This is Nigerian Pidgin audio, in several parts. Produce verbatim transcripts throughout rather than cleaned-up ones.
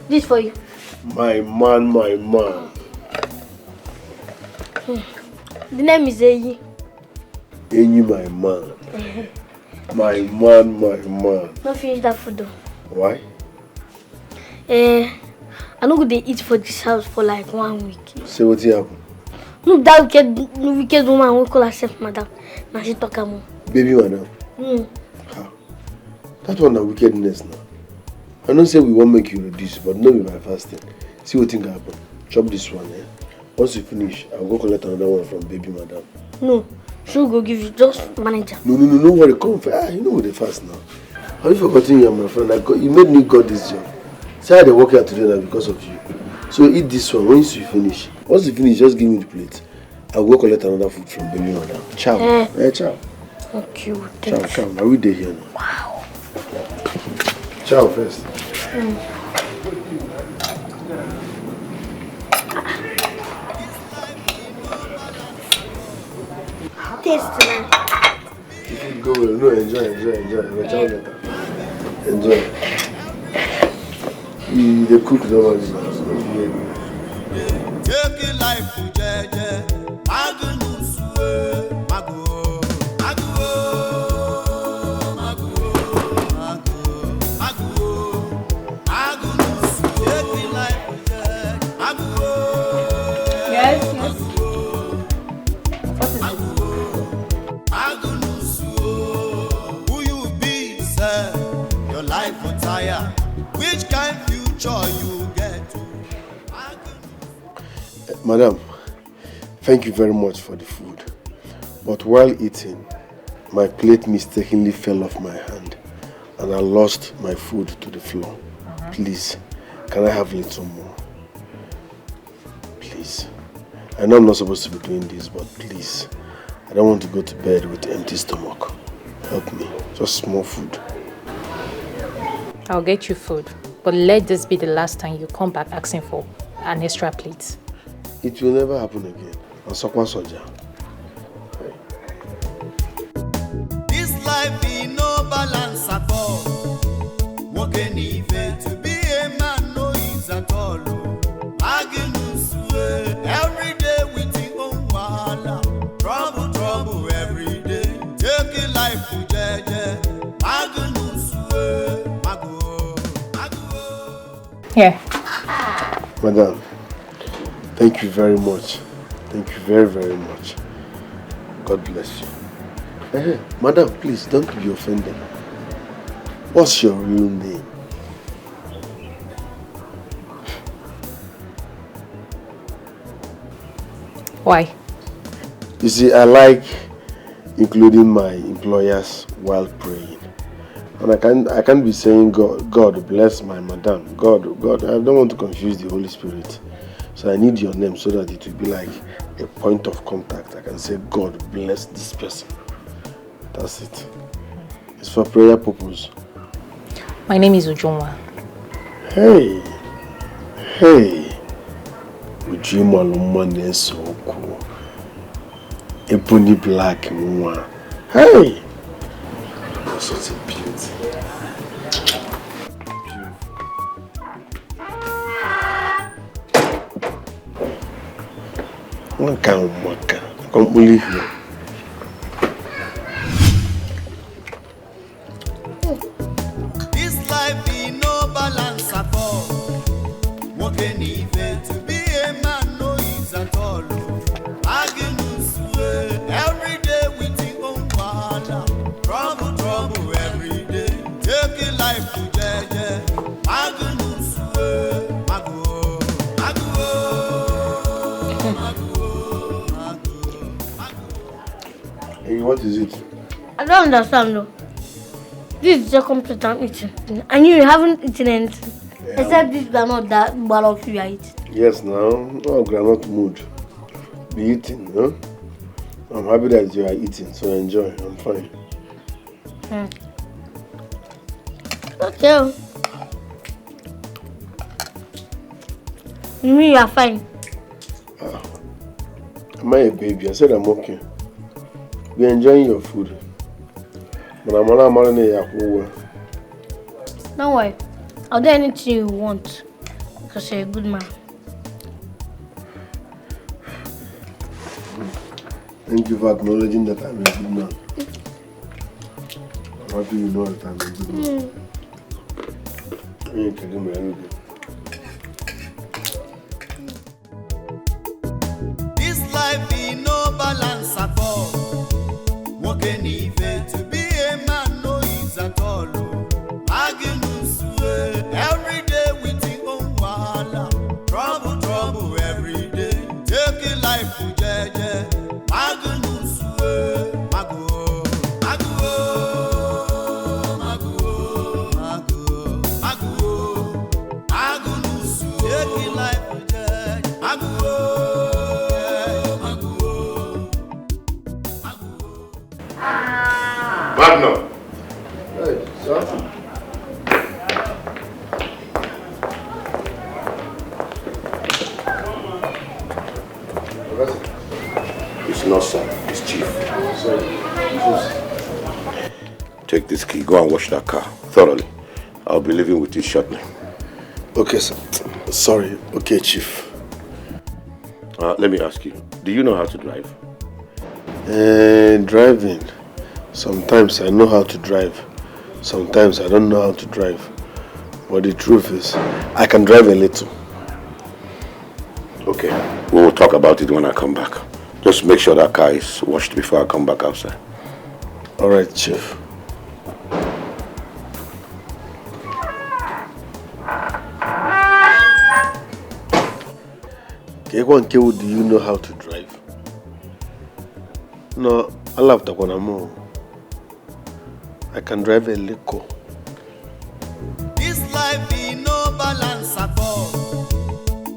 This for you. My man, my man. The name is Eyi. Enyi, my man. My man, my man. No finish that food though. Why? Eh, I no go dey eat for this house for like one week. Say wetin happen? Look that wicked, wicked woman wey call herself madam. Na she talk am o. Baby madam. Mm. That one na wickedness na. I know say we wan make you reduce, but no be by fasting. See wetin go happen. Chop this one, eh? Once you finish, I go collect another one from baby madam. No, she go give you just manager. No, no, no, no worry. Come, ah, you know we dey fast now. Have you forgotten you are my friend? I got, you made me got this job. See how I dey work here today na because of you. So eat this one. Once you finish, once you finish, just give me the plate. I go collect another food from baby madam. Ciao. Eh. Eh, ciao. Okay, Ciao, ciao. Now we dey here now. Ciao first. Taste man. If you go well, no, enjoy, enjoy, enjoy. Enjoy later. Enjoy. You dey cook normally now, so you Take life jeje. Magnus, eh, mago, mago, mago, mago, mago, mago, magnus, take life jeje. Mago, Yes, yes. What is it? Magnus, oh, who you be, sir? Your life will tire. Which kind future you get? Madam, thank you very much for the food. But while eating, my plate mistakenly fell off my hand and I lost my food to the floor. Please, can I have little more? Please. I know I'm not supposed to be doing this, but please. I don't want to go to bed with empty stomach. Help me. Just small food. I'll get you food, but let this be the last time you come back asking for an extra plate. It will never happen again. Asokwa Soja. This life in no balance at all. Working event to be a man no ease at all. Oh. Magnus, eh, every day with your own wahala. Trouble, trouble every day. Take a life to jeje. Magnus, eh, mago, mago. Here. Madam, thank you very much. Thank you very, very much. God bless you. Eh, madam, please don't be offended. What's your real name? Why? You see, I like including my employers while praying. And I can't, I can't be saying, "God, God bless my madam." God, God, I don't want to confuse the Holy Spirit. So I need your name so that it will be like a point of contact. I can say, "God bless this person." That's it. It's for prayer purpose. My name is Ujunwa. Hey, hey, Ujunwa Lumane Soku, Ebony Black nwa. Hey, you're such a beauty. Beautiful. Nwoke ahụ maka completely. This life in no balance at all. Working event to be a man no ease at all. Oh. Magnus, eh, every day with your own wahala. Trouble, trouble every day. Take a life to jeje. Magnus, eh, mago, mago, mago, mago, mago. Hey, what is it? I don't understand though. This is the second plate I'm eating. And you haven't eaten anything. Except this groundnut that Balofi you are eating. Yes, now. Oh, groundnut mood. Be eating, huh? I'm happy that you are eating, so enjoy. I'm fine. Okay. You mean you are fine? Am I a baby? I said I'm okay. Be enjoying your food. But I'm not marrying a Yakuwa. Don't worry. I'll do anything you want because you're a good man. Thank you for acknowledging that I'm a good man. I'm happy you know that I'm a good man. Mm. You can do me anything. This life is no balance at all. Working even to be a man no easy at all. Magnus, eh, every day with your own wahala. Trouble, trouble every day. Take your life for jeje. Magnus, eh, Mago, Mago, Mago, Mago, Mago. Magnus, take your life for jeje. Mago, Mago, Mago. Magnus. Hey, sir. It's not sir, it's chief. Sorry. Take this key, go and wash that car thoroughly. I'll be leaving with you shortly. Okay, sir. Sorry. Okay, chief. Uh, let me ask you, do you know how to drive? Eh, driving. Sometimes I know how to drive. Sometimes I don't know how to drive. But the truth is, I can drive a little. Okay, we will talk about it when I come back. Just make sure that car is washed before I come back outside. All right, chief. Kekwa Nkewu, do you know how to drive? No, I love Takwanamo. I can drive a little. This life is no balance at all.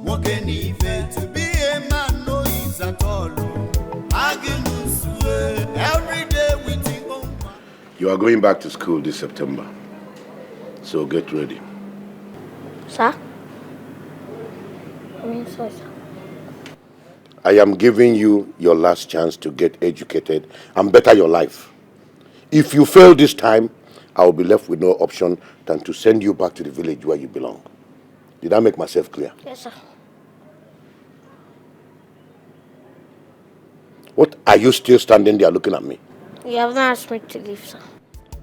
Working even to be a man no easy at all. Magnus, eh, every day with your own. You are going back to school this September, so get ready. Sir? I mean, sorry, sir. I am giving you your last chance to get educated and better your life. If you fail this time, I will be left with no option than to send you back to the village where you belong. Did I make myself clear? Yes, sir. What are you still standing there looking at me? You have not asked me to leave, sir.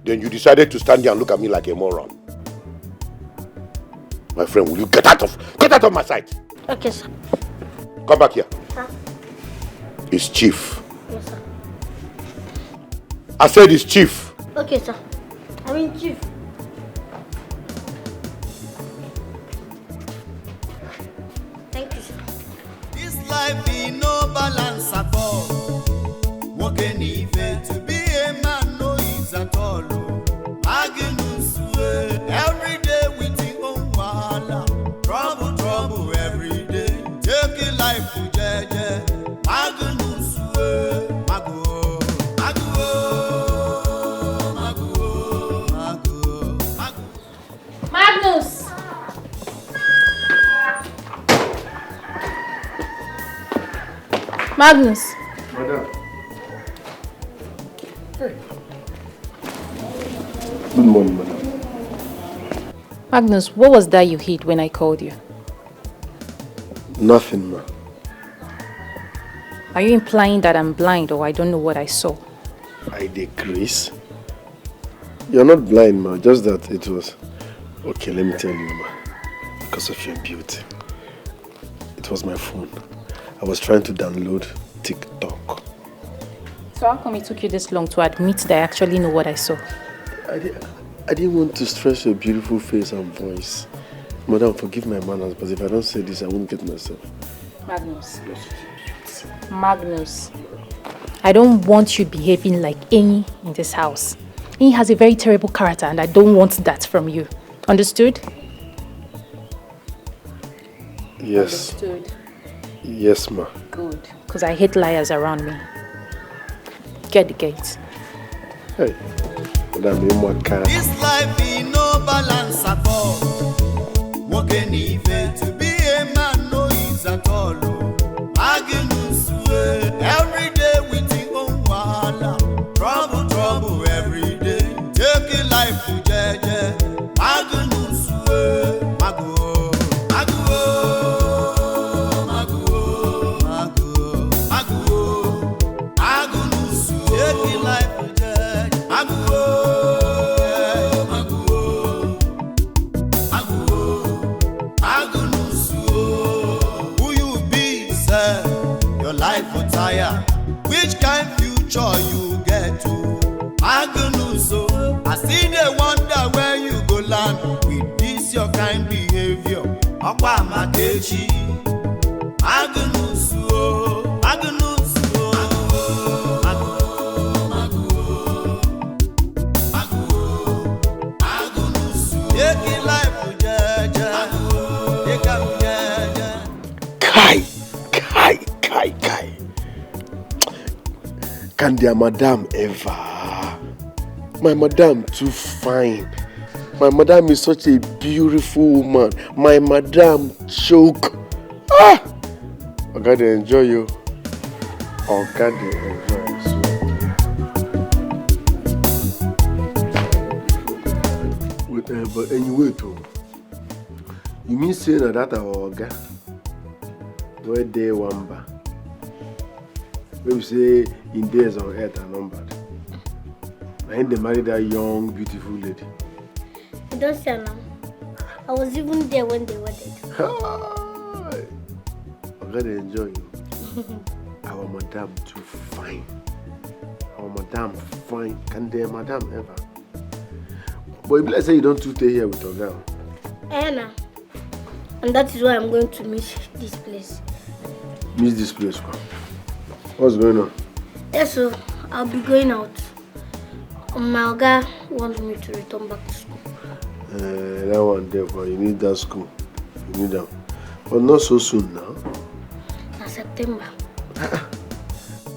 Then you decided to stand there and look at me like a moron. My friend, will you get out of, get out of my sight? Okay, sir. Come back here. Sir. It's chief. Yes, sir. I said it's chief. Okay, sir. I mean, chief. Thank you, sir. This life is no balance at all. Working even to be a man no easy at all. Magnus, eh, every day with your own wahala. Trouble, trouble every day. Take your life for jeje. Magnus, eh, Mago, Mago, Mago, Mago, Mago. Magnus! Magnus! Madam. Hey. Good morning, madam. Magnus, what was that you hid when I called you? Nothing, ma. Are you implying that I'm blind or I don't know what I saw? I dey craze. You're not blind, ma. Just that it was... Okay, let me tell you, ma. Because of your beauty. It was my phone. I was trying to download TikTok. So how come it took you this long to admit that I actually know what I saw? I, di- I didn't want to stress your beautiful face and voice. Madam, forgive my manners, but if I don't say this, I won't get myself. Magnus. Magnus. I don't want you behaving like Enyi in this house. Enyi has a very terrible character, and I don't want that from you. Understood? Yes. Understood. Yes, ma. Good. Because I hate liars around me. Get the gate. Hey. Madam, you more kind. This life is no balance at all. Working even to be a man no easy at all. Magnus, eh, every day with your own wahala. Trouble, trouble every day. Take your life for jeje. Magnus, eh. Which kind future you get to? Magnus, so I see the wonder where you go land with this your kind behavior. Akwa Makechi, Magnus, oh, Magnus, oh, Magnus, Magnus, Magnus, take it life, yeah, yeah, take am, yeah, yeah. Kai, kai, kai, kai. Can their madam ever? My madam too fine. My madam is such a beautiful woman. My madam choke. Ah! Oga dey enjoy you. Oga dey enjoy you. Wait, uh, but anyway, too. You mean say na that our oga wey dey one bar? Wey be say im days on earth are numbered. Na him dey marry that young beautiful lady. You don't see now. I was even there when they wedded. Hi! Oga dey enjoy you. Our madam too fine. Our madam fine. Can their madam ever? But e be like say you don too tey here with oga. Eh, na. And that is why I'm going to miss this place. Miss this place, kwa. What's going on? Yes, so I'll be going out. My oga wants me to return back to school. Uh, that one there, kwa, you need that school. You need them. But not so soon now. Na September.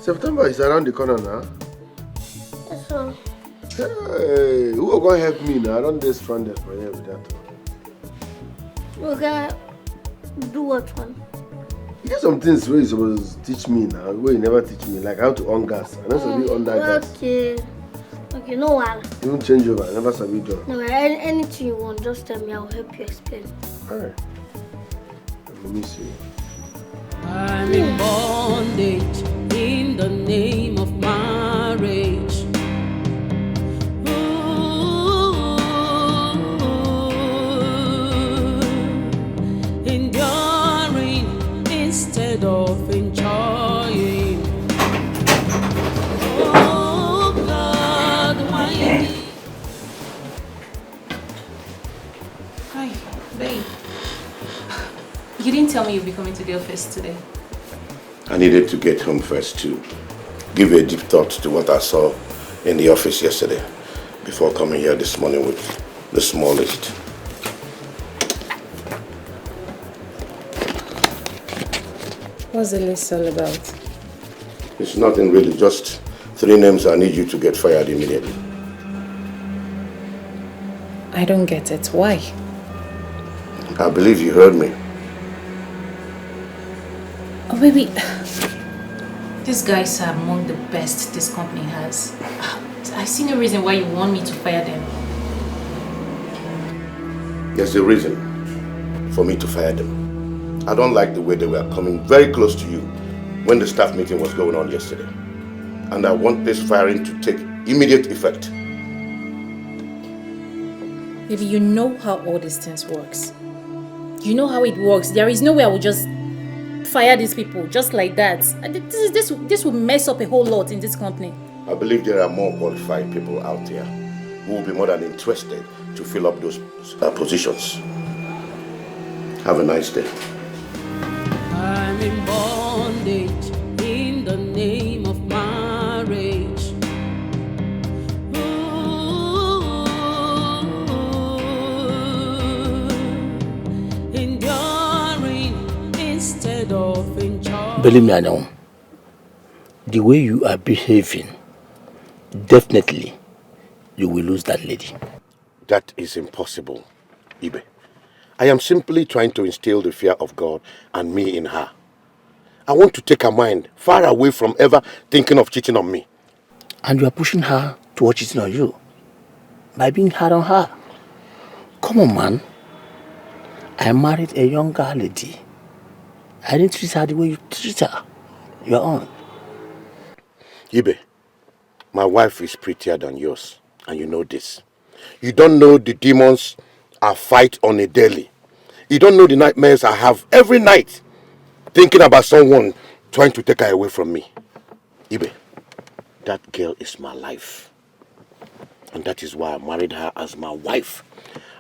September is around the corner now. Yes, so Hey, who go help me now? I don dey stranded for here with that one. Oga, do what one? E get some things wey you suppose teach me now, wey you never teach me, like how to on gas. I no sabi on that gas. Okay. Okay, no wahala. Even change over, I never sabi do am. No, any, anything you want, just tell me. I'll help you explain. Alright. Let me see. I'm in bondage in the name of marriage. Ooh, enduring instead of enjoying. Oh God, why me? Hi, babe. You didn't tell me you'd be coming to the office today. I needed to get home first to give a deep thought to what I saw in the office yesterday before coming here this morning with the small list. What's the list all about? It's nothing really, just three names I need you to get fired immediately. I don't get it. Why? I believe you heard me. Oh, baby. These guys are among the best this company has. I see no reason why you want me to fire them. There's a reason for me to fire them. I don't like the way they were coming very close to you when the staff meeting was going on yesterday. And I want this firing to take immediate effect. Baby, you know how all these things works. You know how it works. There is no way I would just fire these people just like that. And this, is- this, this will mess up a whole lot in this company. I believe there are more qualified people out there who will be more than interested to fill up those uh, positions. Have a nice day. I'm in bondage in the name of marriage. Ooh, enduring instead of enjoying. Believe me, Anyanwu, the way you are behaving, definitely you will lose that lady. That is impossible, Ibe. I am simply trying to instill the fear of God and me in her. I want to take her mind far away from ever thinking of cheating on me. And you are pushing her towards cheating on you by being hard on her. Come on, man. I married a young girl lady. I didn't treat her the way you treat her. Your own. Ibe, my wife is prettier than yours, and you know this. You don't know the demons I fight on a daily. You don't know the nightmares I have every night thinking about someone trying to take her away from me. Ibe, that girl is my life. And that is why I married her as my wife.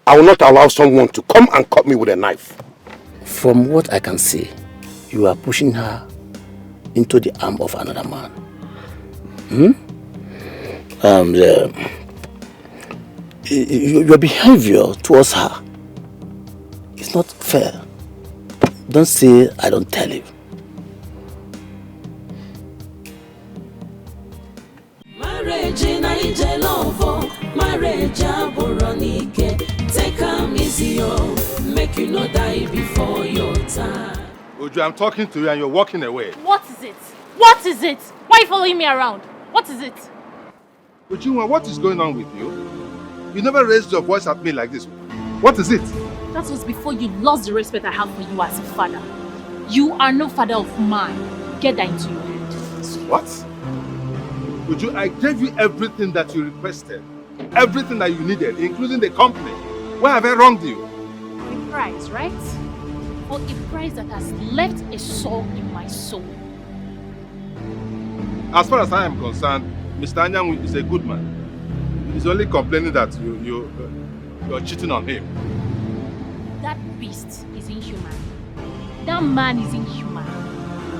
I will not allow someone to come and cut me with a knife. From what I can see, you are pushing her into the arm of another man. Hmm? Um, the, y- y- your behavior towards her is not fair. Don't say I don't tell you. Marriage na ije love, marriage abụrụ n'ike. Take am easy, oh, make you no die before your time. Ojo, I'm talking to you and you're walking away. What is it? What is it? Why are you following me around? What is it? Ujunwa, what is going on with you? You never raised your voice at me like this. What is it? That was before you lost the respect I have for you as a father. You are no father of mine. Get that into your head. What? Uju, I gave you everything that you requested, everything that you needed, including the company. Where have I wronged you? In price, right? For a price that has left a sore in my soul. As far as I am concerned, Mister Anyanwu is a good man. He's only complaining that you you uh, you're cheating on him. That beast is inhuman. That man is inhuman.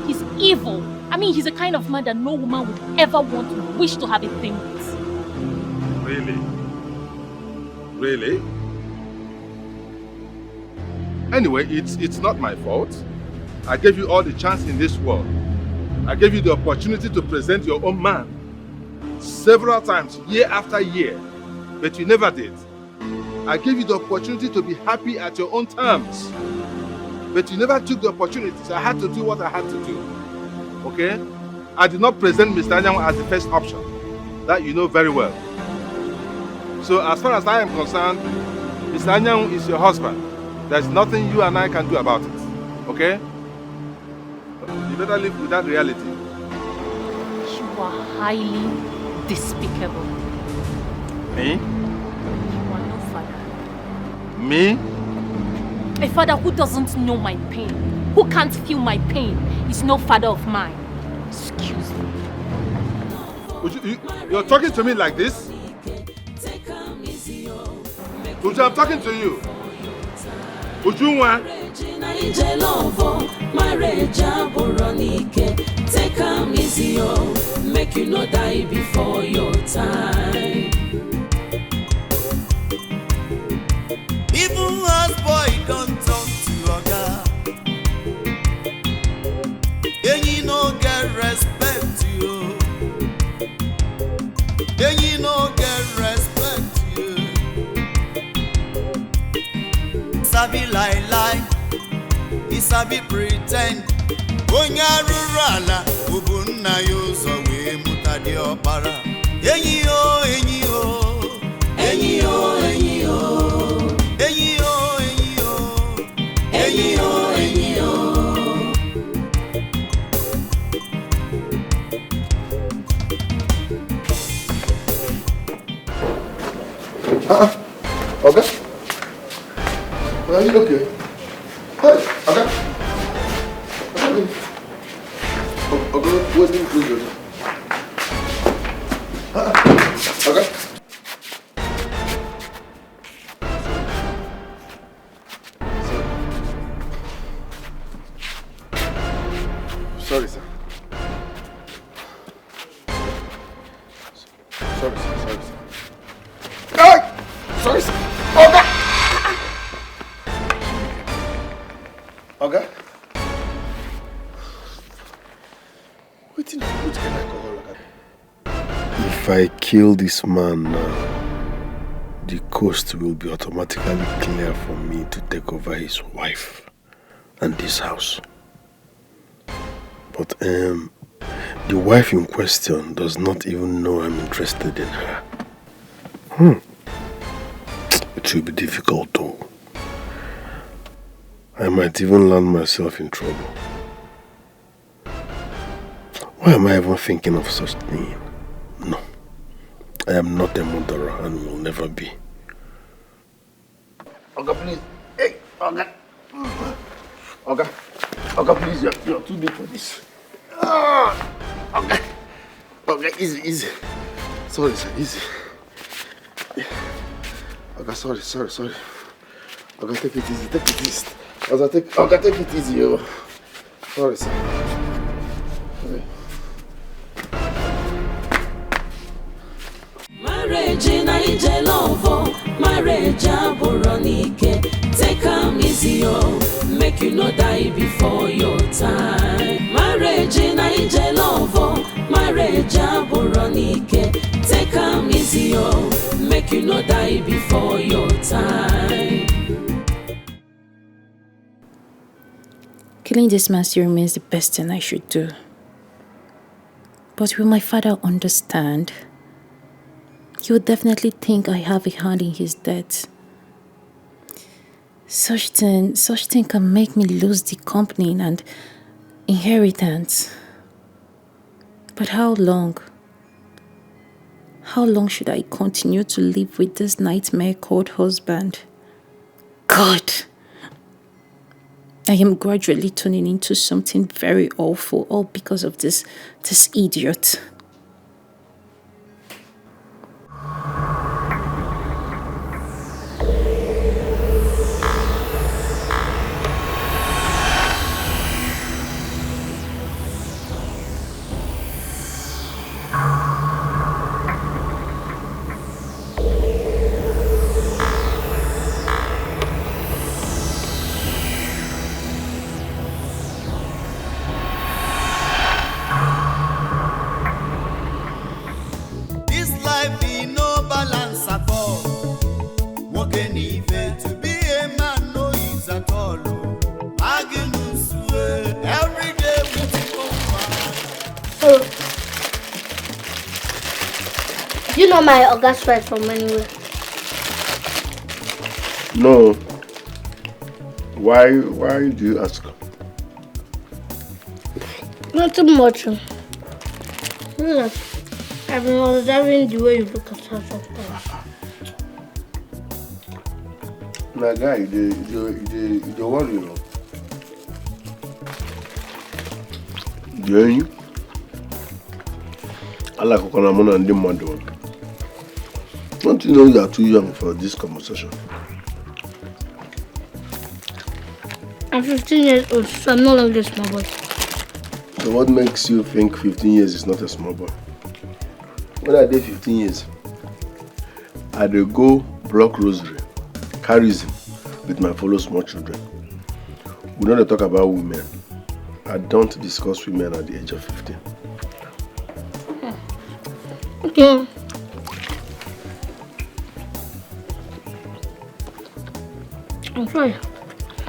He's evil. I mean, he's a kind of man that no woman would ever want to wish to have a thing with. Really? Really? Anyway, it's it's not my fault. I gave you all the chance in this world. I gave you the opportunity to present your own man several times, year after year, but you never did. I gave you the opportunity to be happy at your own terms, but you never took the opportunity. So I had to do what I had to do. Okay? I did not present Mister Anyanwu as the first option. That you know very well. So as far as I am concerned, Mister Anyanwu is your husband. There's nothing you and I can do about it. Okay? You better live with that reality. You are highly despicable. Me? You are no father. Me? A father who doesn't know my pain, who can't feel my pain, is no father of mine. Excuse me. Uju, you, you're talking to me like this? Uju, I'm talking to you. Ujunwa. Ije love, marriage abụrụ n'ike. Take am easy, oh, make you no die before your time. Even house boy don talk to oga. Enyi no get respect you. Enyi no get respect you. Sabi lie lie, he sabi pretend. Onye arụrụ ala, ọ bụ nna ya ụzọ wee mụta dị ọkpara. Enyi o, enyi o. Enyi o, enyi o. Enyi o, enyi o. Enyi o, enyi o. Ah, ah. Oga? Are you okay? Hey, Oga? Oga, wait, wait, wait, wait. Ah, ah. Oga? Sorry, sir. Sorry, sir. Sorry, sir. Hey! Sorry, sir. Oga! Oga? Wetin I put in alcohol like that? If I kill this man now, the coast will be automatically clear for me to take over his wife and this house. But um, the wife in question does not even know I'm interested in her. Hmm. It will be difficult though. I might even land myself in trouble. Why am I even thinking of such thing? No. I am not a murderer and will never be. Oga, please. Hey, Oga. Oga. Oga, please, you're, you're too big for this. Ah, Oga. Okay, easy, easy. Sorry, sir, easy. Okay, sorry, sorry, sorry. Okay, take it easy, take it easy. As I take, okay, take it easy, yo. Sorry, sir. Sorry. Marriage na ije love, marriage abụrụ n'ike. Take am easy, oh, make you no die before your time. Marriage na ije love, marriage abụrụ n'ike. Take am easy, oh, make you no die before your time. Killing this man still remains the best thing I should do. But will my father understand? He would definitely think I have a hand in his death. Such thing, such thing can make me lose the company and inheritance. But how long? How long should I continue to live with this nightmare called husband? God! I am gradually turning into something very awful, all because of this this idiot. You know my August wife from anywhere. No. Why why do you ask? Nothing much. Hmm. I've been observing the way you look at her sometimes. Na guy, you dey you dey you dey worry o. Then I like Okonamona and the mother. Don't you know you are too young for this conversation? I'm fifteen years old, so I'm no longer a small boy. So what makes you think fifteen years is not a small boy? When I did fifteen years, I dey go block rosary, carry reason with my fellow small children. We no dey talk about women. I don't discuss women at the age of fifteen. Okay. I'm sorry.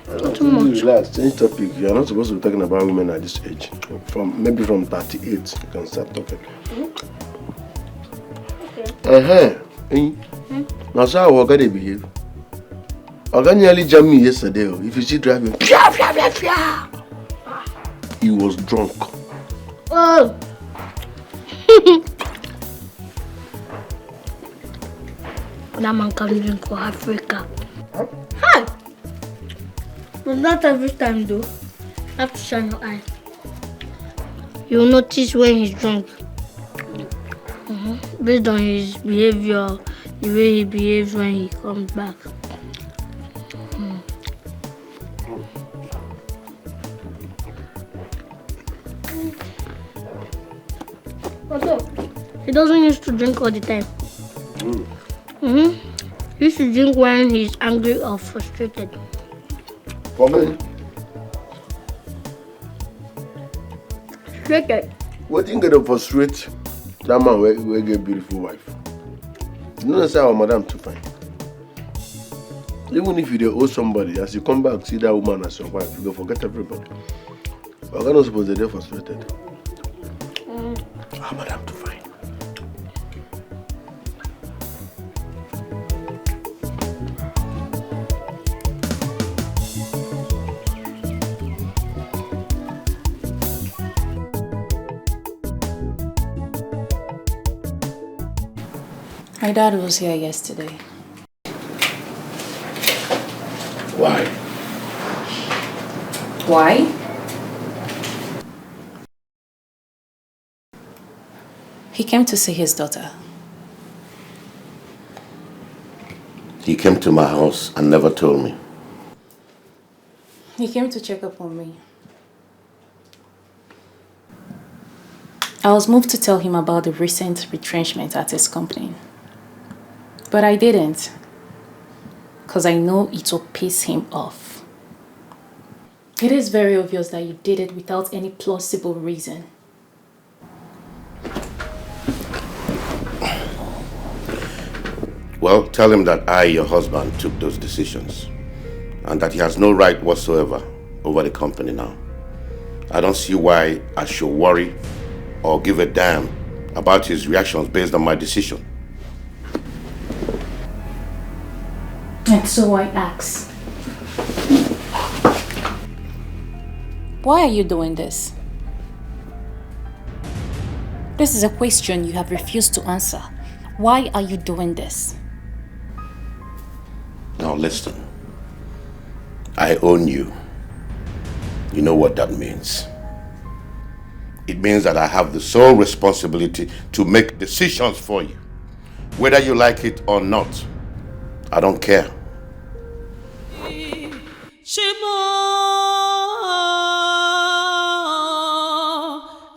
Not too much. Relax, change topic. You are not supposed to be talking about women at this age. From maybe from thirty-eight, you can start talking. Uh-huh. Eh? Na so our oga dey behave. Oga nearly jam me yesterday. Oh. If you see driving, fia fia fia fia. He was drunk. Oh. That man can drink for Africa. Hi. But not every time though. You have to shine your eye. You'll notice when he's drunk. Mm-hmm. Based on his behavior, the way he behaves when he comes back. Mm. Although, he doesn't used to drink all the time. Mm. Mm-hmm. He used to drink when he's angry or frustrated. For me, Frustrated. Wetin get to frustrate that man wey wey get beautiful wife? You know say our madam too fine. Even if you dey owe somebody, as you come back see that woman as your wife, you go forget everybody. Oga no suppose dey dey frustrated. Our madam too fine. My dad was here yesterday. Why? Why? He came to see his daughter. He came to my house and never told me. He came to check up on me. I was moved to tell him about the recent retrenchment at his company. But I didn't. Because I know it will piss him off. It is very obvious that you did it without any plausible reason. Well, tell him that I, your husband, took those decisions and that he has no right whatsoever over the company now. I don't see why I should worry or give a damn about his reactions based on my decision. And so I ask, why are you doing this? This is a question you have refused to answer. Why are you doing this? Now listen. I own you. You know what that means. It means that I have the sole responsibility to make decisions for you. Whether you like it or not, I don't care. Chimo,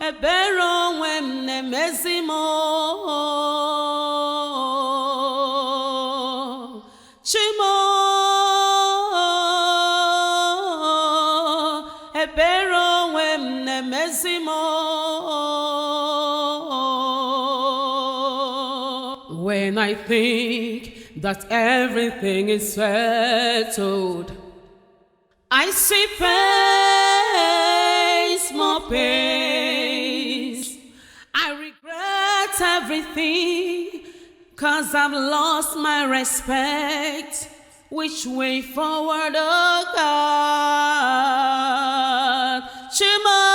ebere onwe m na-emezi m. Chimo, ebere onwe m na-emezi m. When I think that everything is settled, I see pains, more pains. I regret everything, cause I've lost my respect. Which way forward, oh God? Chimo.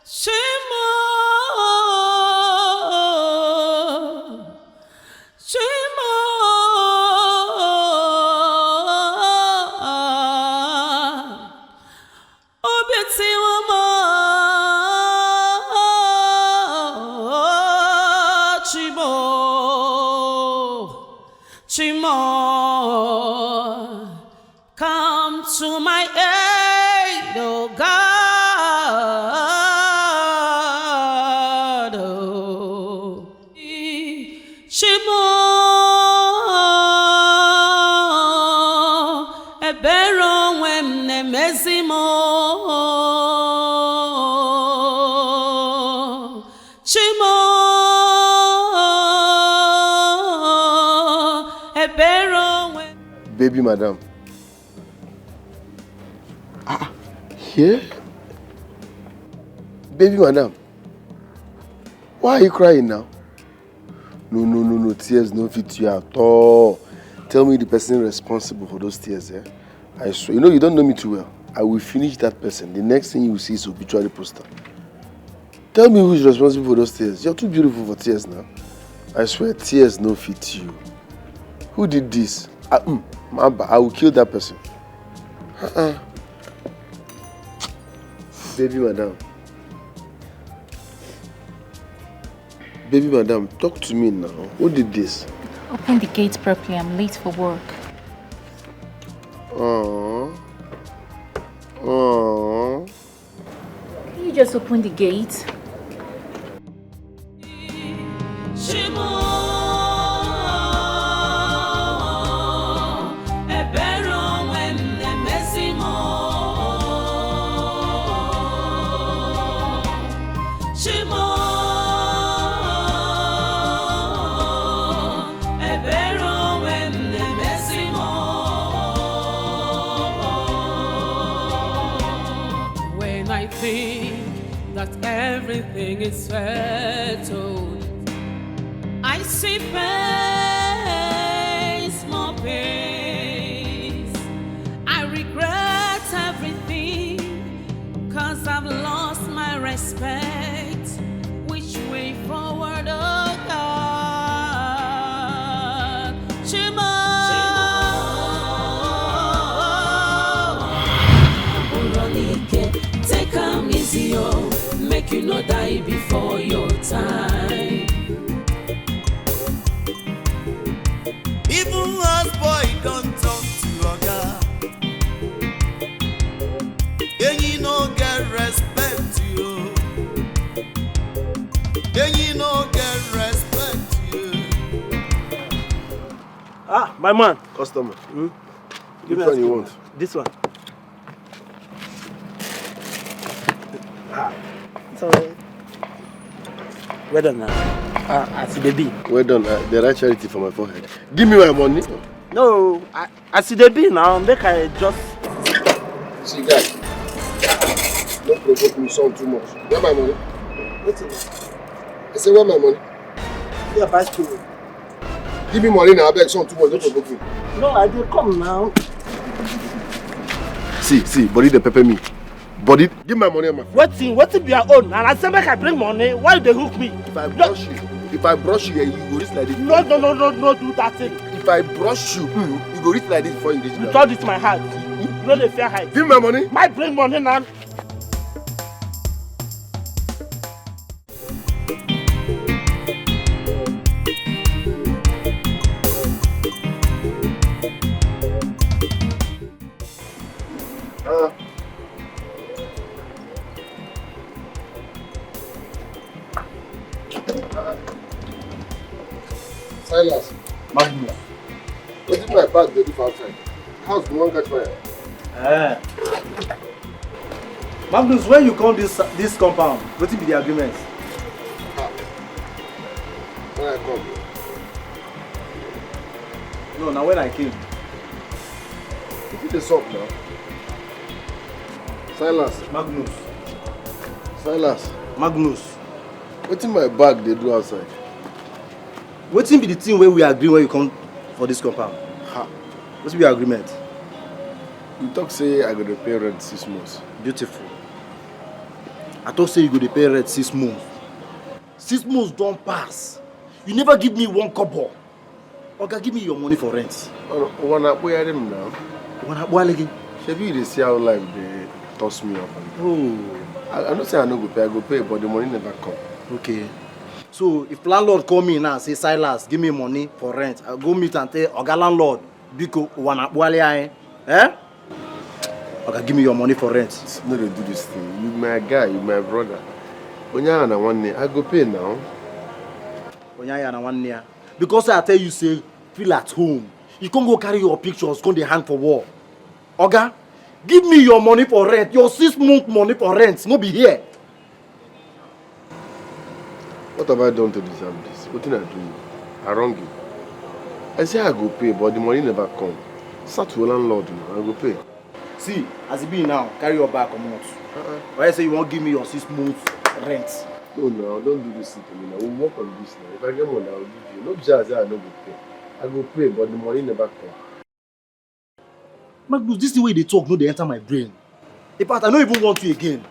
Chimo, Chimo, obi tiwa m, Chimo, Chimo. Come to my aid, oh God. Oh. Chimo, ebere onwe m na-emezi m. Chimo, ebere onwe m. Baby madam. Ah, yeah? Baby madam, why are you crying now? No, no, no, no, tears no fit you at all. Tell me the person responsible for those tears, eh? I swear, you know, you don't know me too well. I will finish that person. The next thing you will see is obituary poster. Tell me who is responsible for those tears. You're too beautiful for tears now. I swear, tears no fit you. Who did this? I, mm, Mamba, I will kill that person. Uh-uh. Baby madam. Baby madam, talk to me now. Who did this? Open the gate properly. I'm late for work. Aww. Aww. Can you just open the gate? When I think that everything is settled, I see pains, more pains. I regret everything, cause I've lost my respect. Which way forward, oh God? Chimo. You no die before your time. Even house boy don turn to oga. Eyi no get respect you. Eyi no get respect you. Ah, my man. Customer. Hmm? Which one you want? This one. Ah, sorry. Well done now. Ah, as e dey be. Well done. Uh, the right charity for my forehead. Give me my money. No, I, as e dey be now, make I just. See, guy. No provoke me, son, too much. Where my money? Wetin? I say, where my money? Yeah, bicycle. Give me money now, abeg, son, too much. No provoke me. No, I dey come now. See, see, body dey pepper me. Body, give my money and my phone. Wetin? Wetin be your own? And I say make I bring money. Why you dey hook me? If I brush you, if I brush you, eh, you go reach like this. No, no, no, no, no, do that thing. If I brush you, mm, you go reach like this before you reach You down. Touch this my heart. You no dey fear height. Give my money. My bring money now. Uh, Silas, Magnus. Wetin my bag dey do for outside? House go wan catch fire. Eh. Magnus, when you come this this compound, wetin be the agreement? When I come, No, na when I came. Wetin dey sup now? Silas, Magnus. Silas, Magnus. Wetin my bag dey do outside? Wetin be the thing wey we agree when you come for this compound? Ha. Wetin be your agreement? You talk say I go dey pay rent six months. Beautiful. I talk say you go dey pay rent six months. Six months don pass. You never give me one kobo. Oga, give me your money for rent. Wana kpoyari m now. Wana kpoyari gị. Shebi you dey see how life dey toss me up and down. Oh. I, I know say I no go pay, I go pay, but the money never come. Okay. So if landlord call me now, say, "Silas, give me money for rent," I go meet and tell, "Oga landlord, biko, wana kpoyari anyị." Eh? Oga, give me your money for rent. No dey do this thing. You my guy, you my brother. Onye ahụ na nwanne, I go pay now. Onye ahụ na nwanne ya. Because I tell you say, feel at home. You can't go carry your pictures, come dey hang for wall. Oga, give me your money for rent, your six month money for rent, no be here. What have I done to deserve this? Wetin I do you? I wrong you. I say I go pay, but the money never come. Start to landlord now, I go pay. See, as e be now, carry your bag comot. Uh-uh. Why you say you wan give me your six months rent? No, no, don't do this thing to me now. We work on this now. If I get money, I will give you. No be say I say I no go pay. I go pay, but the money never come. Magnus, this thing wey you dey talk no dey enter my brain. In fact, I no even want you again.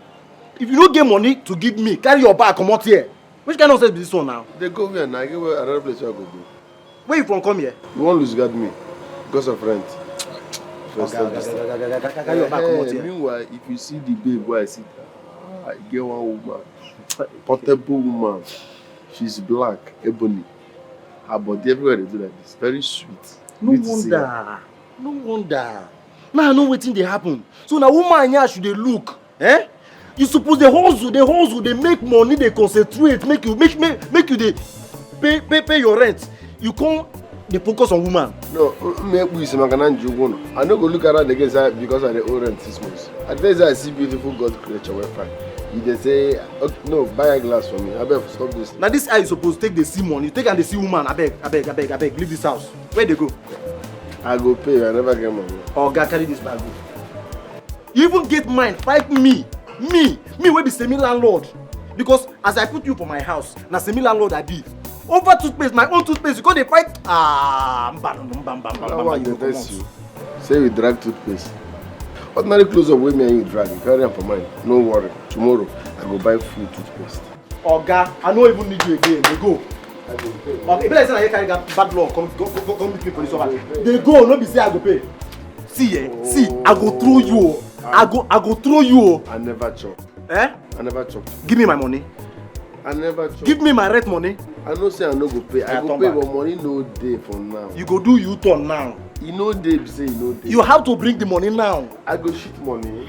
If you no get money to give me, carry your bag comot here. Which kind of nonsense be this one now? Dey go where now? I get where another place where I go go. Where you from come here? You wan lose guard me because of rent? First Oga, of this oga, oga, oga, oga, carry your bag comot Eh, here. Meanwhile, if you see the babe wey I see, ah, I get one woman, portable woman. She's black, ebony. Her body everywhere dey do like this. Very sweet. No Beauty singer. Wonder. No wonder. Now I know wetin dey happen. So na woman here I should dey look. Eh? You suppose dey hustle, dey hustle, dey make money, dey concentrate, make you make make make you dey pay pay pay your rent. You come dey focus on woman. No, m- make we see makana nji ụgwọ nọ. I no go look around again say because I dey owe rent six months. At least I see beautiful God creature wey fine. You dey say, okay, no, buy a glass for me. Abeg, stop this. Na this eye you suppose take dey see money. You take am dey see woman. Abeg, abeg, abeg, abeg, leave this house. Where you dey go? I go pay. I never get money. Oga, carry this bag go. You even get mind fight me, me, me wey be semi landlord, because as I put you for my house, na semi landlord I be. Over toothpaste, my own toothpaste, you come dey fight. Ah, mba, mba, mba, mba, mba, That mba, one you dey go vex comot. You. Say we drag toothpaste. Ordinary clothes up wey me and you drag, you carry am for mind. No worry. Tomorrow, I go buy full toothpaste. Oga, I no even need you again. Dey go. I go pay. Oga, e be like say na you carry that bad luck come go go go go meet me for this office. Dey go, no be say I go pay. See, eh, see, I go throw you o. I go I go throw you o. I never chop. Eh? I never chop. Give me my money. I never chop. Give me my rent money. I know say I no go pay. I I go turn pay, back. But money no dey for now. You go do U-turn now. E no dey be say e no dey. You have to bring the money now. I go shift money.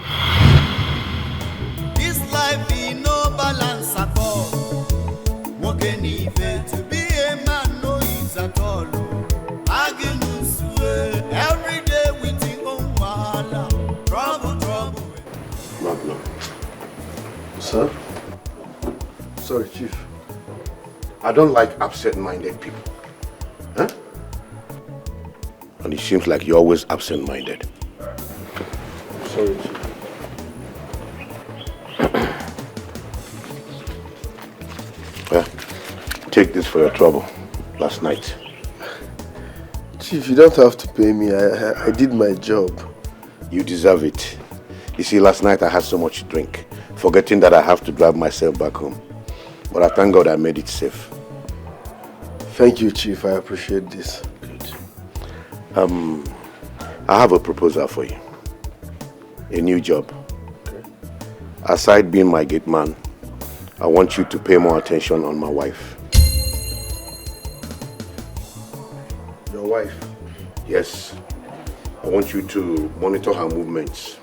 This life is no balance at all. Working if to be a man no easy at all. Agnes, every day with your own wahala. Trouble, trouble. Magnum. Sir? Sorry, Chief. I don't like absent-minded people. Huh? And it seems like you're always absent-minded. Sorry, Chief. Yeah. Take this for your trouble last night. Chief, you don't have to pay me. I, I, I did my job. You deserve it. You see, last night I had so much to drink, forgetting that I have to drive myself back home. But I thank God I made it safe. Thank you, Chief. I appreciate this. Um, I have a proposal for you. A new job. Aside being my gate man, I want you to pay more attention on my wife. Your wife? Yes. I want you to monitor her movements.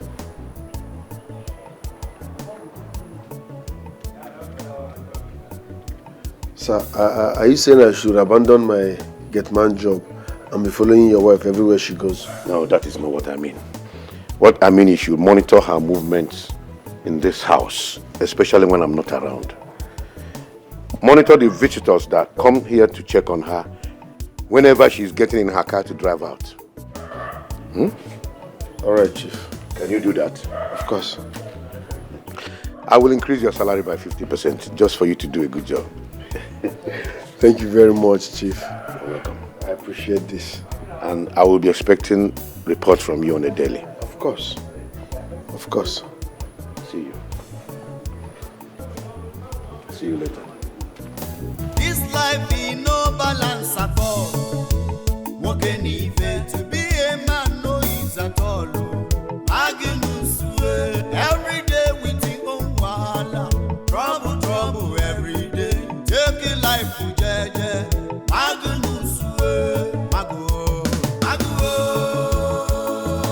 Sir, are, are are you saying I should abandon my gate man job and be following your wife everywhere she goes? No, that is not what I mean. What I mean is you monitor her movements in this house, especially when I'm not around. Monitor the visitors that come here to check on her whenever she's getting in her car to drive out. All right, Chief. Can you do that? Of course. I will increase your salary by fifty percent just for you to do a good job. Thank you very much, Chief. You're welcome. I appreciate this. And I will be expecting reports from you on a daily. Of course. Of course. See you. See you later. This life is no balance at all. Working if to be a man no easy at all. Agnes, every day with your own wahala. Trouble, trouble every day. Take your life for jeje. Agnes, magu, magu,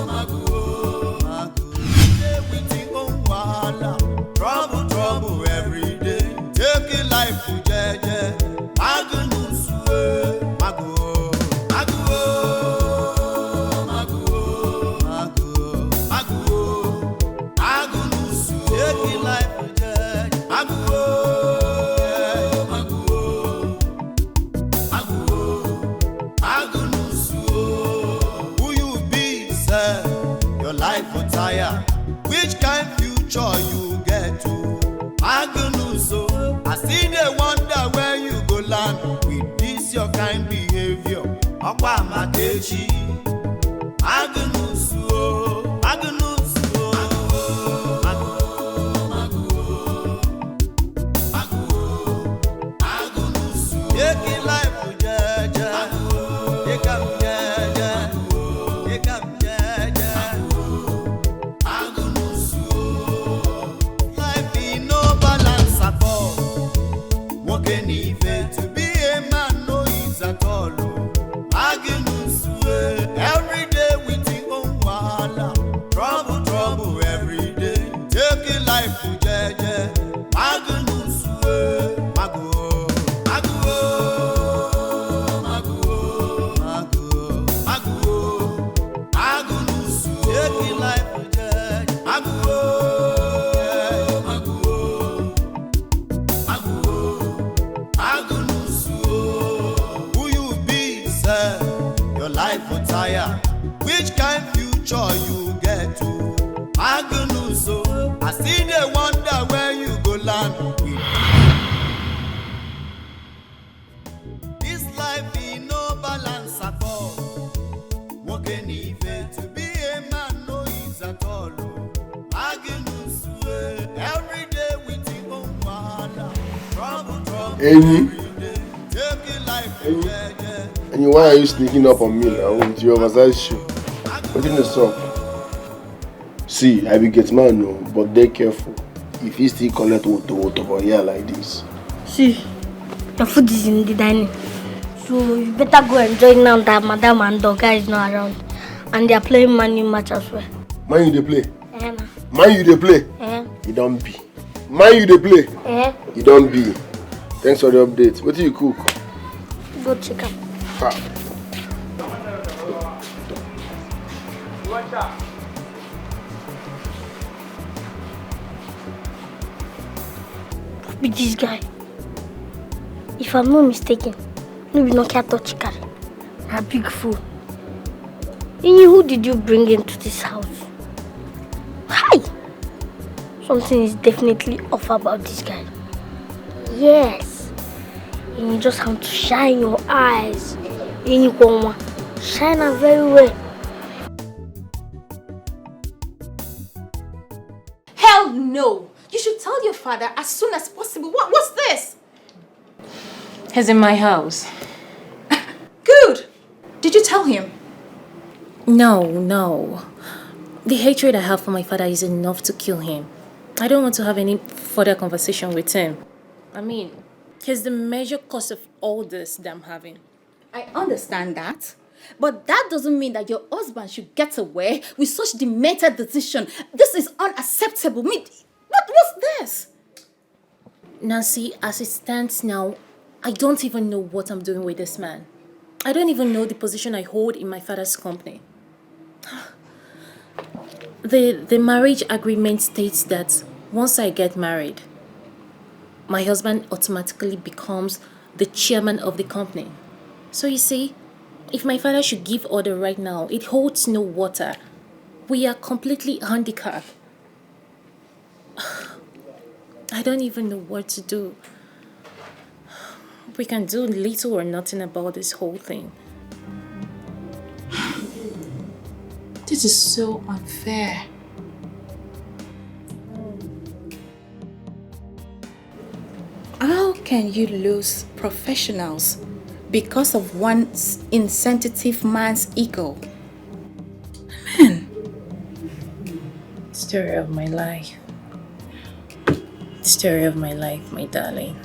magu, magu. Day with your own wahala. Trouble, trouble every day. Take your life for jeje. Agnes, magu, magu, magu, magu, magu. Agnes, take your life for jeje. Magu, magu. Agnes, who you be, sir? Your life for tire. Which kind future you get to? Agnes, I still dey wonder where you go land with this your kind behavior. Ọkwa Amakechi. Agnes, Agnes, Agnes. Take it life for jeje. Take am jeje. Take am jeje. Life in no balance at all. Working if to be a man no easy at all. Agnes, every day with your own wahala. Trouble, trouble every day. Take it life for jeje. Agnes, eh, magu, magu, magu, magu, magu, Agnes, take it life for jeje. Magu, eh, magu, magu, Agnes, who you be, sir? Your life for tire. Which kind future you get to? Agnes, I still dey wonder where you go land with this life in no balance at all. Working if to be a man no easy at all. Agnes, eh, every day with your own wahala. Trouble, trouble. Eyin. Take your life for jeje. And you, why are you sneaking up on me now with your oversized shoe? What is up? See, I be gate man, no, but dey careful. If he still collect woto woto for here like this. See, your food is in the dining. So you better go enjoy now that madam and the guy is not around. And they are playing Man U match as well. Man U dey play. Eh, na. Man U dey play. Eh, E don be. Man U dey play. eh. E don be. Thanks for the update. Wetin you cook? Go check am. Ah. Who be this guy? If I'm not mistaken, no be Nokia touch carry. Na big fool. Ini, who did you bring into this house? Hi! Something is definitely off about this guy. Yes. You just have to shine your eyes. Ini, shine am very well. Hell no! You should tell your father as soon as possible. What, what's this? He's in my house. Good! Did you tell him? No, no. The hatred I have for my father is enough to kill him. I don't want to have any further conversation with him. I mean, he's the major cause of all this that I'm having. I understand that. But that doesn't mean that your husband should get away with such demented decision. This is unacceptable. Me, what was this? Nancy, as it stands now, I don't even know what I'm doing with this man. I don't even know the position I hold in my father's company. The, the marriage agreement states that once I get married, my husband automatically becomes the chairman of the company. So you see, if my father should give order right now, it holds no water. We are completely handicapped. I don't even know what to do. We can do little or nothing about this whole thing. This is so unfair. How can you lose professionals because of one s- insensitive man's ego? Man, Story of my life. Story of my life, my darling.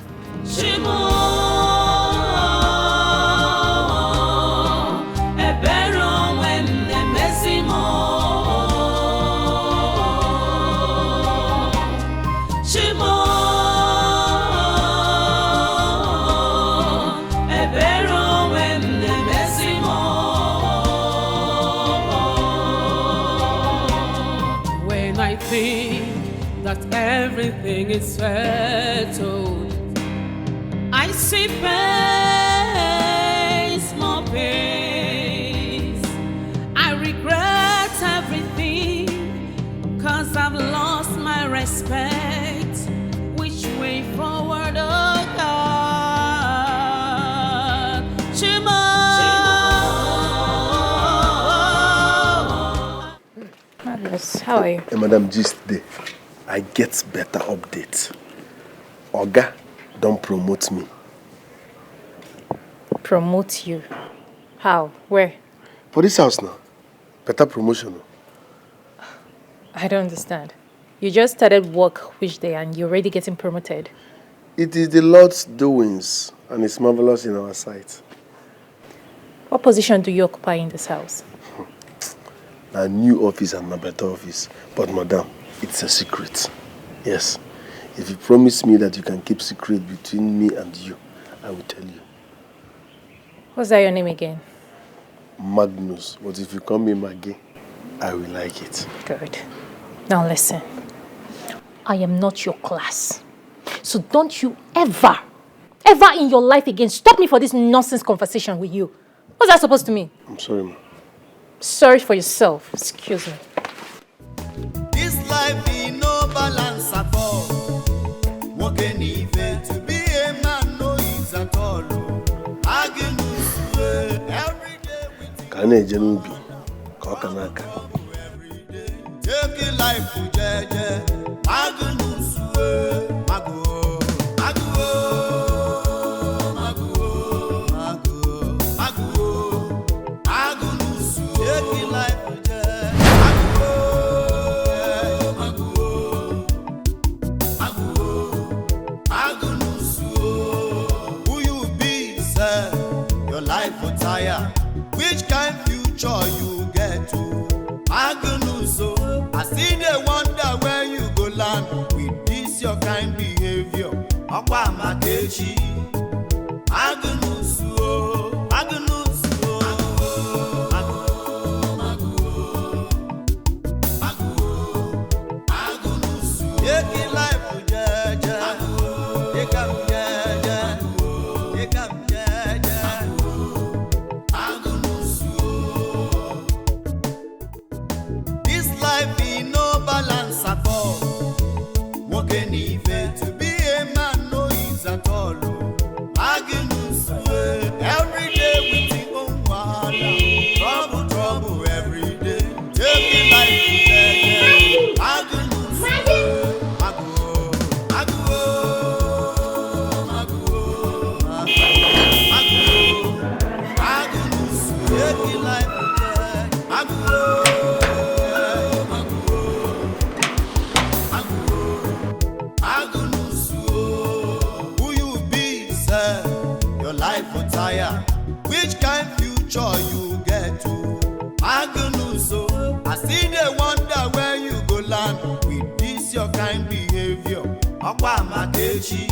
When I think that everything is settled, I see pain, small pains. I regret everything, cause I've lost my respect. Which way forward, oh God? Chimo. Marvelous, how are you? Hey, madam, gist dey. I get better update. Oga don promote me. Promote you? How? Where? For this house now. Better promotion. I don't understand. You just started work which day and you're already getting promoted. It is the Lord's doings, and it's marvelous in our sight. What position do you occupy in this house? A new office and a better office. But madam, it's a secret. Yes. If you promise me that you can keep secret between me and you, I will tell you. What's that your name again? Magnus, but if you call me Maggie, I will like it. Good. Now listen. I am not your class. So don't you ever, ever in your life again stop me for this nonsense conversation with you. What's that supposed to mean? I'm sorry, ma. Sorry for yourself. Excuse me. This life is no balance at all. Working even to be a man no ease at all. Agnes, every day we Ka a na-eje n'ubi ka ọ ka na-aka. Take life jeje. Magnus, eh, Magu, Magu, Magu, Magu, Magu, Magnus, take life jeje. Magu, Magu. Life for tire. Which kind future you get to? Magnus, so I still dey wonder where you go land with this your kind behavior. Ọkwa Amakechi. Magnus, oh, Magnus, oh. Take it life for jeje. Take am jeje. Take am jeje. This life is no balance at all. Nwoke n'ife, to be a man no easy at all. Magnus, eh, every day with him own wahala. Trouble, trouble every day. Take it life for jeje. Magnus, eh, Magu, Magu, Magu, Magu, Magnus, take it life for jeje. Magu, Magu, Magu, Magnus, oh, who you be, sir? Your life for tire. Which kind future you get to? Magnus, oh, I still dey wonder where you go land with this your kind behavior. Ọkwa Amakechi.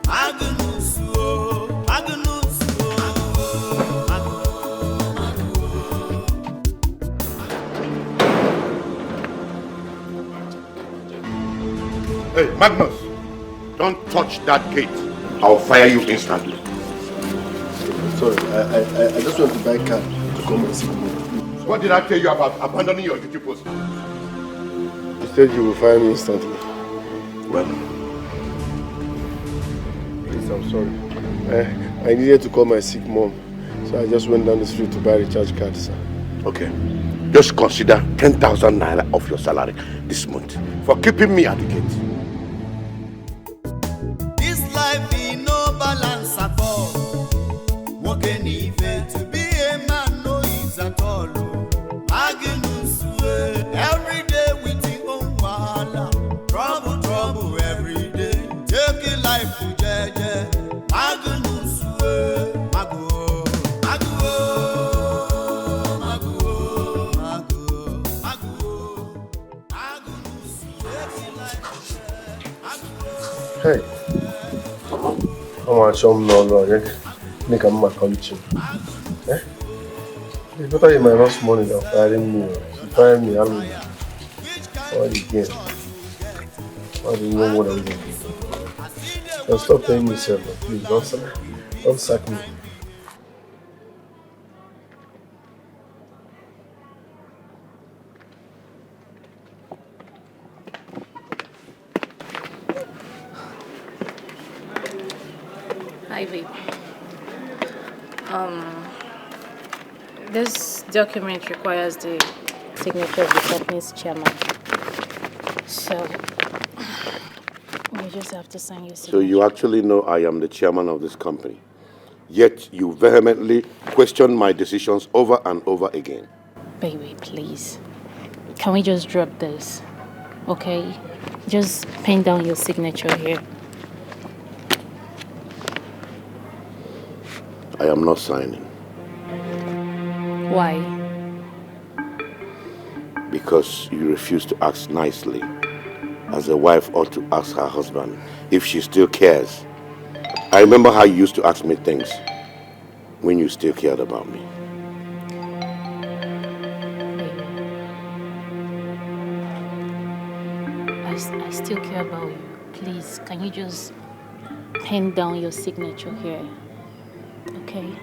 Magnus, oh, Magnus, oh, Magnus, Magnus, oh. Hey, Magnus, don't touch that gate. I'll fire you instantly. Sorry, I, I, I- I just went to buy card to come and see you. What did I tell you about abandoning your duty post? You said you will fire me instantly. Well, please, I'm sorry. I, I needed to call my sick mom, so I just went down the street to buy a recharge card, sir. Okay. Just consider ten thousand naira of your salary this month for keeping me at the gate. This life is no balance at all. Nwoke n'ife, to be a man no easy at all. Magnus, eh, every day with him own wahala. Trouble, trouble every day. Take it life for jeje. Magnus, eh, Magu, Magu, Magu, Magu, Magu. Hey, come on, show me no, no, yeah. Make a man come to you. Eh? It's better you minus money than firing me. If you fire me, I'll be all again. What do you know what I'm doing? Just stop paying me, sir. Please, don't sack, don't sack me. Hi, babe. Um, this document requires the signature of the company's chairman. So, you just have to sign your signature. So you actually know I am the chairman of this company. Yet you vehemently question my decisions over and over again. Baby, please. Can we just drop this? Okay? Just pen down your signature here. I am not signing. Why? Because you refuse to act nicely, as a wife ought to ask her husband if she still cares. I remember how you used to ask me things when you still cared about me. I, s- I still care about you. Please, can you just pen down your signature here? Okay?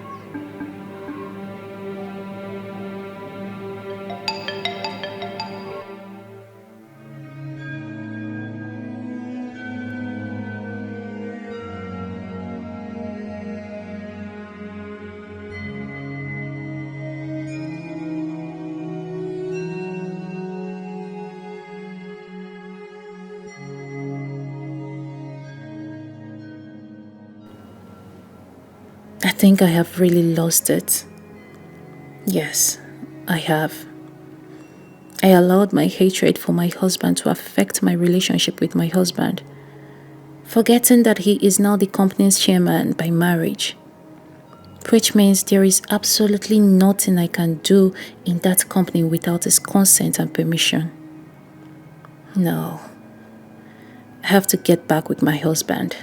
I think I have really lost it. Yes, I have. I allowed my hatred for my husband to affect my relationship with my husband, forgetting that he is now the company's chairman by marriage. which means there is absolutely nothing I can do in that company without his consent and permission. No. I have to get back with my husband.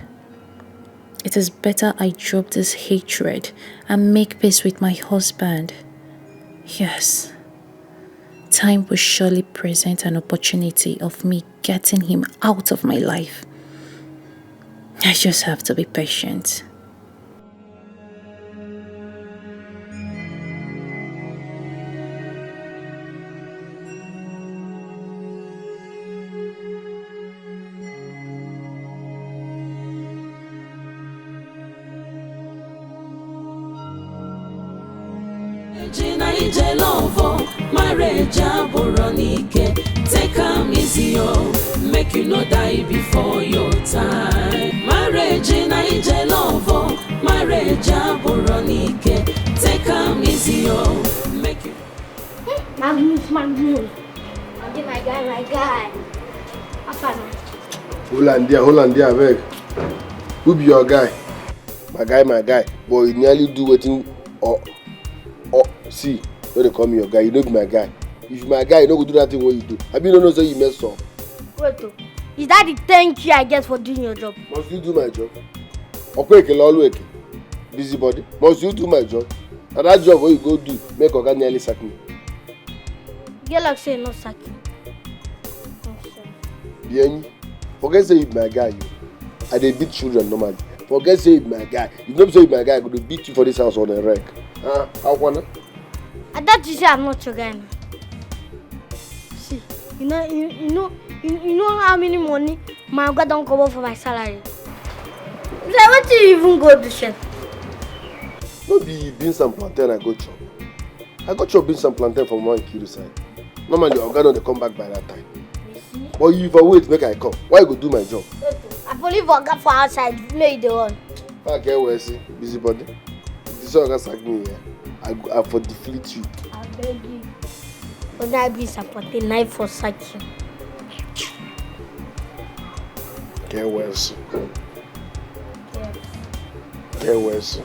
It is better I drop this hatred and make peace with my husband. Yes. Time will surely present an opportunity of me getting him out of my life. I just have to be patient. Ejina ije love, marriage abụrụ n'ike. Take am easy, oh, make you no die before your time. Marriage na ije love, marriage abụrụ n'ike. Take am easy, oh, make you. Magnus, Magnus. Andy, my guy, my guy. How far now? Hollandia, Hollandia, abeg. Who be your guy? My guy, my guy. But you nearly do wetin or or see, no dey call me your guy. You no be my guy. If you my guy, you no go do that thing wey you do. Abi you no know say you mess up? Wait o. Is that the thank you I get for doing your job? Must you do my job? Okwe ekele ọlụ eke. Busybody. Must you do my job? Na that job wey you go do make oga nearly sack me. Get luck say no sack you. Bienyi. Forget say you be my guy. You. I dey beat children normally. Forget say you be my guy. If no be say you be my guy, I go dey beat you for this house on a wreck. Ah, how wanna? I thought you say I'm not your guy now. See, you know, you, you know, you, you know how many money my oga don comot for my salary. So wetin you even go do sef? No be beans and plantain I go chop. I go chop beans and plantain for Mama Nkiru side. Normally, oga no dey come back by that time. You see? But you for wait make I come. Why you go do my job? Wait o. I for leave oga for outside, make you dey run. I get well see, busybody. If you see oga sack me here, I go, I for deflate you. I beg you. Oga be support the knife for sack you. Get well see. Yes. Get well see.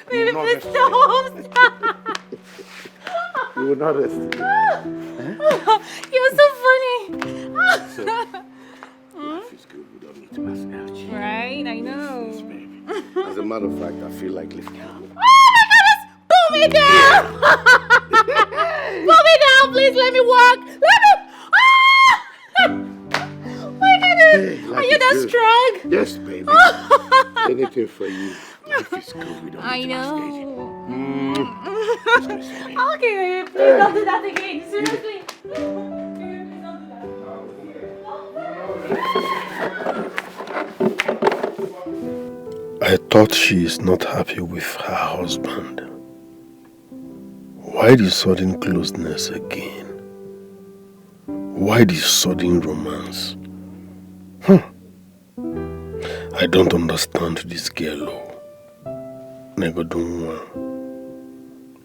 Baby, please stop! Stop! You will not rest. You're so funny. So, life is good without me to myself. Right, I know. Yes, baby. As a matter of fact, I feel like lifting. Oh my goodness! Pull me down! Pull me down, please. Let me walk. Let me. Ah! My goodness! Hey, are you that strong? Yes, baby. Anything for you. Life is good without me to myself. I know. Mm. Okay, baby, please don't do that again. Seriously. I thought she is not happy with her husband. Why the sudden closeness again? Why the sudden romance? Hmm. I don't understand this girl o. Negodo nwa.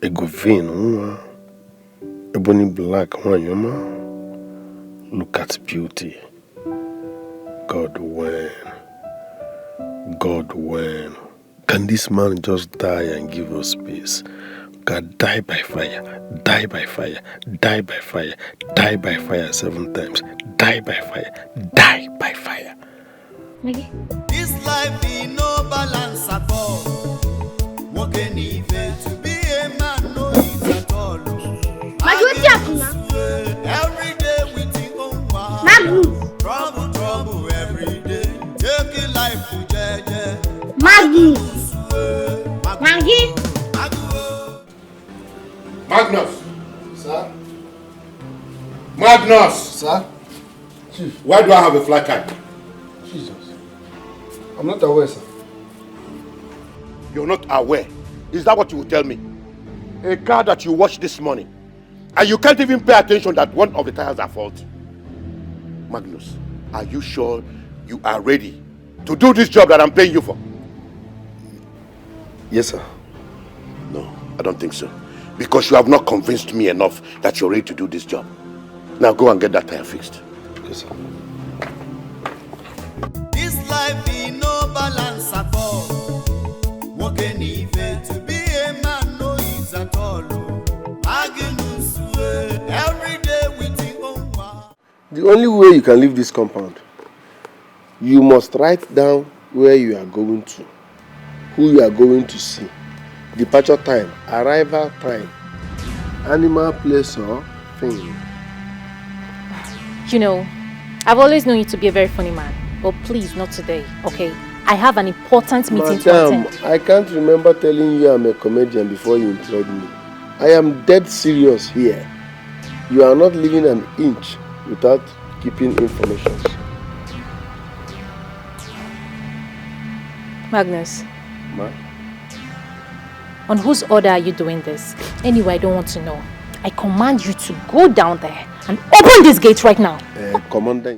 Egovin nwa. Ebony Black nwanyị ọma. Look at beauty. God when? God when? Can this man just die and give us peace? God, die by fire, die by fire, die by fire, die by fire seven times, die by fire, die by fire. Maggie. This life is no balance at all. Nwoke n'ife, to be a man no easy at all. Maggie, wetin happen now? Every day we think on one. Magnus. Trouble, trouble every day. Take your life for jeje. Magnus. Maggie. Magnus. Sir? Magnus. Sir? Chief. Why do I have a flat tire? Jesus. I'm not aware, sir. You're not aware? Is that what you will tell me? A car that you washed this morning, and you can't even pay attention that one of the tires are faulty. Magnus, are you sure you are ready to do this job that I'm paying you for? Yes, sir. No, I don't think so. Because you have not convinced me enough that you're ready to do this job. Now go and get that tire fixed. Yes, sir. This life is no balance at all. Working even to be a man no easy at all. Magnus, every day with your own work. The only way you can leave this compound, you must write down where you are going to, who you are going to see, departure time, arrival time, animal, place or thing. You know, I've always known you to be a very funny man, but please, not today, okay? I have an important meeting Madam, to attend. I can't remember telling you I'm a comedian before you employed me. I am dead serious here. You are not leaving an inch without keeping information. Magnus. Ma? On whose order are you doing this? Anyway, I don't want to know. I command you to go down there and open this gate right now. Uh, Commander.